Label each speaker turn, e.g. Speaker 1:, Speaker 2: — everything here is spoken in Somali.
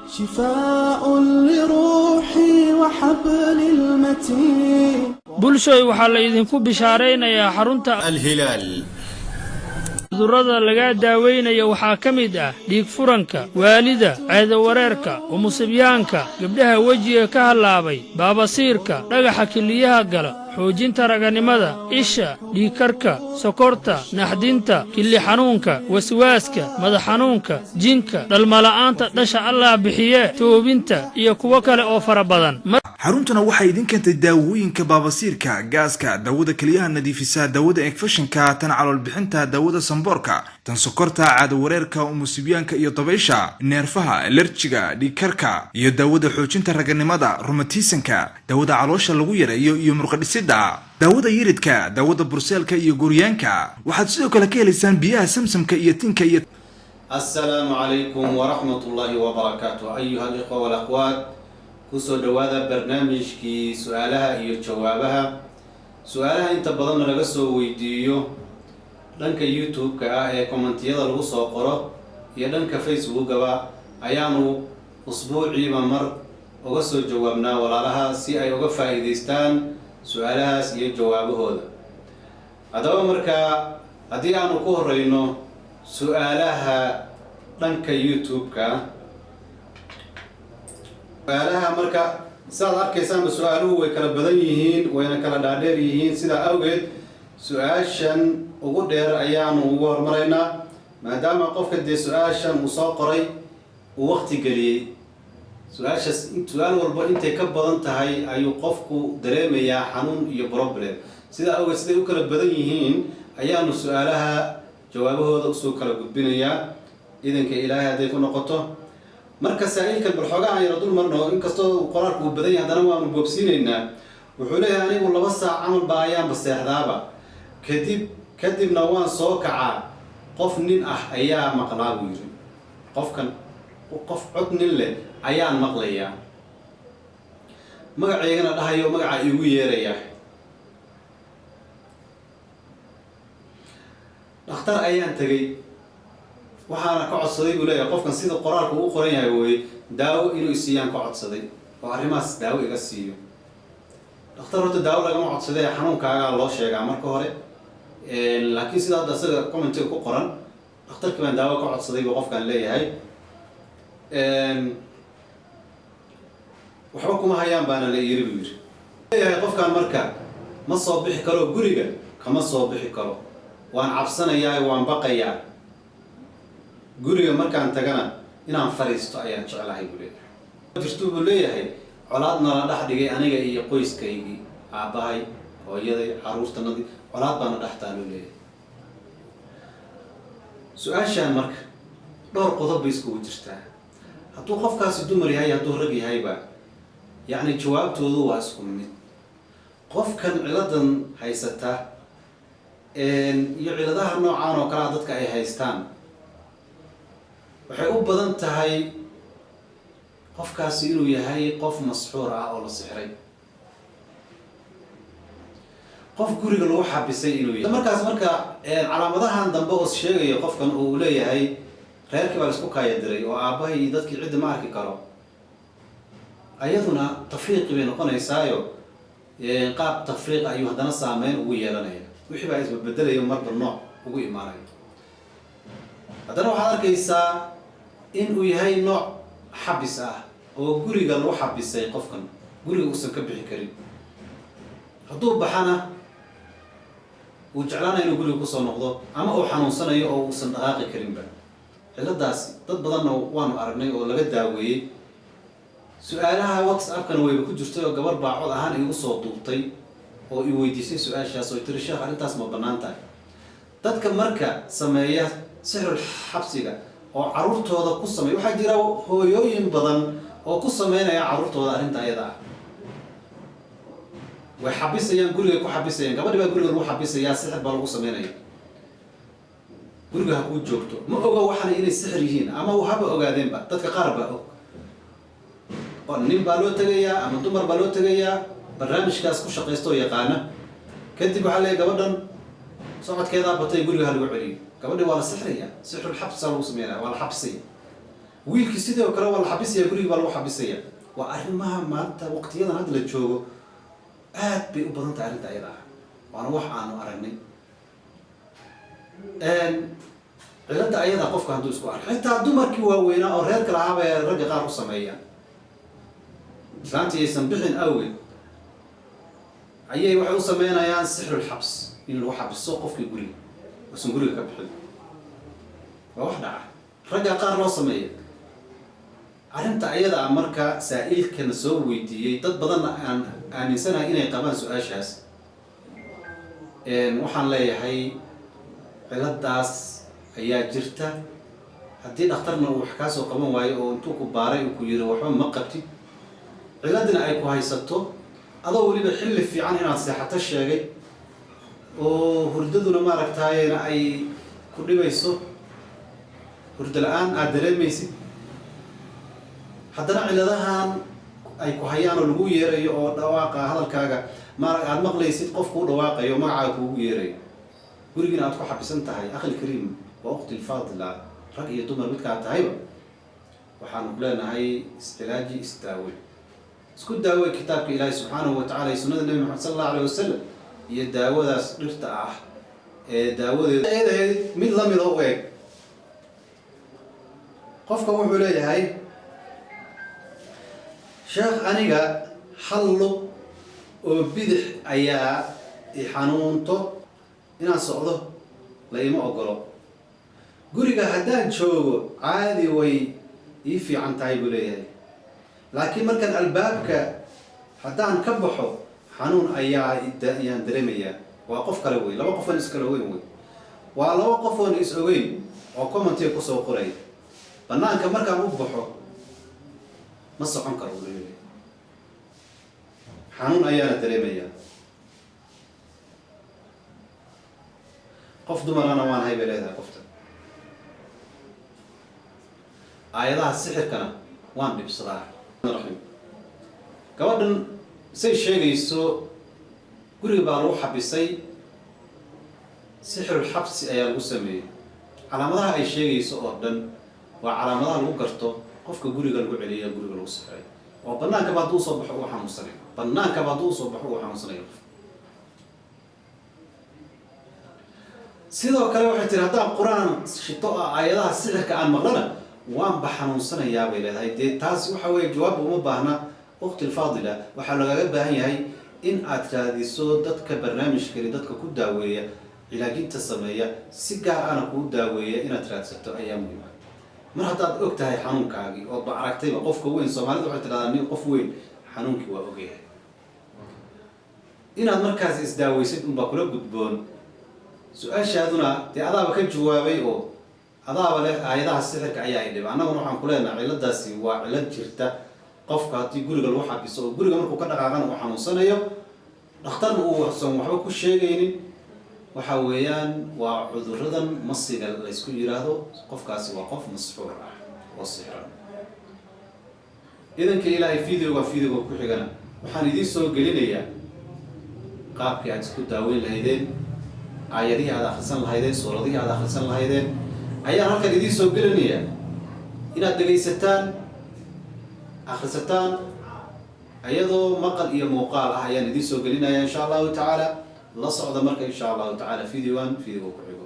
Speaker 1: شفاء لروحي وحبل المتين.
Speaker 2: Bulshoy, waxaa la idinku bishaaraynayaa xarunta
Speaker 3: Alhilaal.
Speaker 2: Cudurrada lagaa daaweynaya waxaa ka mid ah dhiig furanka, waalida, ceedawareerka, umusibyaanka, gabdhaha wejiga ka hallaabay, baabasiirka, dhagaxa kiliyaha gala, xoojinta raganimada, isha, dhiigkarka, sokorta, naxdinta, killi xanuunka, waswaaska, madax xanuunka, jinka, dhalmala'aanta, dhasha Allah bixiye, toobinta iyo kuwo kale oo fara badan.
Speaker 4: Xaruntuna waxay idin keentay daawooyinka baabasiirka, gaaska, daawada keliyaha nadiifisa, daawada infekshanka, tan caloolbixinta, daawada samboorka, tan sokorta, caadawareerka, umusibyaanka iyo dabaysha, neerfaha, alerjiga, dhiigkarka iyo daawada xoojinta raganimada, rumatiisanka, daawada caloosha lagu yareeyo iyo murqadhisida, daawada yiridka, daawada burseelka iyo gooryaanka. Waxaad sidoo kale ka helaysaan biyaha samsamka iyo tinka iyo
Speaker 3: Asalaamu calaykum waraxmat ullaahi wabarakaatu, ayuha alikhwa walakhwaat. Kusoo dhawaada barnaamijkii su-aalaha iyo jawaabaha. Su-aalaha inta badanna laga soo weydiiyo dhanka YouTube-ka ah ee commentiyada lagu soo qoro iyo dhanka Facebookaba ayaanu usbuuciiba mar uga soo jawaabnaa walaalaha si ay uga faa'iidaystaan su-aalahaas iyo jawaabahooda. Haddaba markaa haddii aanu ku horeyno su-aalaha dhanka YouTube-ka, su-aalaha marka sidaad arkaysaanba su-aaluhu way kala badan yihiin, wayna kala dhaadheer yihiin. Sidaa awgeed su-aashan ugu dheer ayaanu ugu hormaraynaa, maadaama qofka dee su-aashan uu soo qoray uu waqti geliyey su-aashaas. Su-aal walba intay ka badan tahay ayuu qofku dareemayaa xanuun iyo problem. Sidaa awgeed siday u kala badan yihiin ayaanu su-aalaha jawaabahooda usoo kala gudbinayaa, idanka Ilaahay hadday ku noqoto. Marka saa-iilkan bal xoogaa aan yaro dul marno. Inkastoo qoraalku uu badan yahay, haddana waanu boobsiinaynaa. Wuxuu leeyahay: anigu 2 saac camal baa ayaanba seexdaaba, kadibna waan soo kacaa, qof nin ah ayaa maqlaa, buu yidhi. Qofkan qof cod nin leh ayaan maqlayaa, magacaygana dhahayo, magaca iigu yeeraya. Dhakhtar ayaan tegay, waxaana ka codsaday, buu leeyahay qofkan, sida qoraalku uu qoran yahay weye, daawo inuu isiiyaan ka codsaday oo arrimahaas daawo iga siiyo. Dhakhtar horta daawo lagama codsadee, xanuunkaagaa loo sheegaa marka hore. Laakiin sida hadda isaga commentiga ku qoran, dhakhtarkii baan daawo ka codsaday buu qofkan leeyahay. Waxba kuma hayaan baana la yiri, buu yidhi leeyahay qofkan. Marka ma soo bixi karo, guriga kama soo bixi karo, waan cabsanayaa, waan baqayaa. Guriga markaan tagana inaan fariisto ayaan jeclahay, buu leeyahay. Jirtu, buu leeyahay, colaad nala dhex dhigay aniga iyo qoyskaygii, aabbahay, hooyaday, caruurtanadii, colaad baana dhex taaluu leeyahay. Su-aashaan marka dhowr qodob bay iskugu jirtaa. Hadduu qofkaasi dumar yahay, hadduu rag yahayba, yacni jawaabtoodu waa isku mid. Qofkan ciladan haysata iyo ciladaha noocaan oo kalea dadka ay haystaan, waxay u badan tahay qofkaasi inuu yahay qof masxuur ah oo la sixray, qof guriga lagu xabisay inuu yahay. Markaas marka calaamadahan dambe oo sheegayo qofkan uu leeyahay, reerkii baa la isku kaaya diray oo aabbahay iyo dadkii cidda ma arki karo, ayaduna tafriiqi bay noqonaysaayo. Qaab tafriiq ayuu haddana saameyn ugu yeelanaya. Wixii baa isbabedelayo, marba nooc ugu imaanaya. Haddana waxaad arkaysaa in uu yahay nooc xabis ah oo guriga lagu xabisay qofkan, guriga uusan ka bixi karin. Hadduu baxana uu jeclaanayo inuu guriga kusoo noqdo, ama uu xanuunsanayo oo uusan dhaqaaqi karinba. Ciladaasi dad badanna waanu aragnay oo laga daaweeyey. Su-aalaha WhatsAppkana wayba ku jirtay oo gabar baa cod ahaan igu soo duubtay oo i weydiisay su-aashaas oo tiri: "Sheekh, arrintaas ma bannaan tahay?" Dadka marka sameeya sixrul xabsiga oo caruurtooda ku sameeya, waxaa jira hooyooyin badan oo ku sameynaya carruurtooda arrinta ayada ah. Way xabisayaan, gurigay ku xabisayaan. Gabadhi baa guriga lagu xabisayaa, sixir baa lagu sameynaya, guriga ha kuu joogto. Ma oga waxana inay sixir yihiin, ama haba ogaadeenba, dadka qaar baa og. Oo nin baa loo tegayaa ama dumar baa loo tegayaa barnaamijkaas ku shaqaysta oo yaqaana. Kadib waxaa leeyahy: "Gabadhan socodkeedaa batay, guriga ha lagu celiyo." Gabadhi waa la sixraya, sixrul xabsa lagu sameynaya, waa la xabsaya. Wiilkii sidoo kale waa la xabisaya, gurigii baa lagu xabisaya. Waa arrimaha maanta waqtiyadan hadda la joogo aad bay u badan tahay arrinta ayada ah, waana wax aanu aragnay. Cilada ayada qofka hadduu isku arko, xitaa dumarkii waaweynaa oo reerka lahaabay ragga qaar u sameeyaan, islaantii aysan bixin awgeed ayay waxay u sameynayaan sixrul xabs, in lagu xabiso qofkii guriga uusan guriga ka bixin. Waa wax dhaca, ragga qaar loo sameeya arrinta ayada ah. Marka saa-iilkana soo weydiiyey, dad badanna aan aaminsanahay inay qabaan su-aashaas, waxaan leeyahay ciladaas ayaa jirta. Haddii dhakhtarna uu wax kaa soo qaban waayo oo intuu ku baaray uu ku yiri waxba ma qabtid, ciladina ay ku haysato, adoo weliba xilli fiican inaad seexato sheegay oo hurdaduna maaragtaayena ay ku dhibayso, hurdo la-aan aada dareemaysid, haddana ciladahan ay ku hayaan oo lagu yeerayo oo dhawaaqa hadalkaaga maara aada maqlaysid, qof kuu dhawaaqayo, magacaaga kuugu yeerayo, gurigiina aad ku xabisan tahay, akhi alkariim wa ukhti alfaadila, rag iyo dumar midkaa tahayba, waxaanu ku leenahay iscilaaji, isdaawe, isku daawey kitaabka Ilaahi subxaanahu wa tacala iyo sunnada Nebi Maxamed sala Allahu alayh wasalam iyo daawadaas dhirta ah ee daawadeeda eedaheed mid lamid oo u eg. Qofka wuxuu leeyahay: "Sheekh, aniga hal lug oo bidix ayaa i xanuunto, inaan socdo la ima ogolo. Guriga haddaan joogo caadi way ii fiican tahay," buu leeyahay, "laakiin markaan albaabka haddaan ka baxo xanuun ayaa ayaan dareemayaa." Waa qof kale wey, laba qof oon iskala weyn wey, waa laba qof oon is ogeyn oo commentiga kusoo qoray. "Banaanka markaan u baxo ma socon karo," buu leeyahay, "xanuun ayaana dareemayaa. Qof dumarana waan ahay," bay leedahay qofta. "Aayadaha sixirkana waan dhibsadaa." Raxiim, gabadhan say sheegayso guriga baa lagu xabisay, sixirul xabsi ayaa lagu sameeyey. Calaamadaha ay sheegayso oo dhan waa calaamadaha lagu garto qofka guriga lagu celiyo, guriga lagu sixray, oo banaankaba hadduu usoo baxo uu xanuunsanayo, banaankaba hadduu usoo baxo uu xanuunsanayo. Sidoo kale waxay tiri haddaan Qur-aan shito ah, aayadaha sixirka aan maqlana, waanba xanuunsanayaa, bay leedahay. Dee taas waxa weeye jawaab uma baahna, ukhti alfaadila. Waxaa lagaga baahan yahay in aad raadiso dadka barnaamijkani dadka ku daaweeya, cilaajinta sameeya, si gaar ahna kuu daaweeya inaad raadsato ayaa muhiim ah. Mar haddaad og tahay xanuunkaagii oodba aragtayba, qofka weyn, Soomaalida waxay tidhahdaa nin qof weyn xanuunkii waa ogyahay, inaad markaas isdaaweysid unbaa kula gudboon. Su-aashaaduna dee adaaba ka jawaabay oo adaaba leh aayadaha sixirka ayaa i dhiba. Annaguna waxaan ku leenahay ciladaasi waa cilad jirta. Qofka haddii guriga lagu xabiso oo guriga markuu ka dhaqaaqana uu xanuunsanayo, dhakhtarna uusan waxba ku sheegaynin, waxa weeyaan waa cuduradan masiga laysku yiraahdo. Qofkaasi waa qof masxuur ah oo sixran. Idanka Ilaahay, videoga videoga ku xigana waxaan idiin soo gelinayaa qaabkii aad isku daaweyn lahaydeen, aayadihii aad akhrisan lahaydeen, suuradihii aad akhrisan lahaydeen ayaan halkan idiin soo gelinayaa, inaad dhegaysataan, akhrisataan iyadoo maqal iyo muuqaal ah ayaan idiin soo gelinaya insha Allahu tacaala. La socda marka insha Allahu tacaala videogan videoga ku xigo.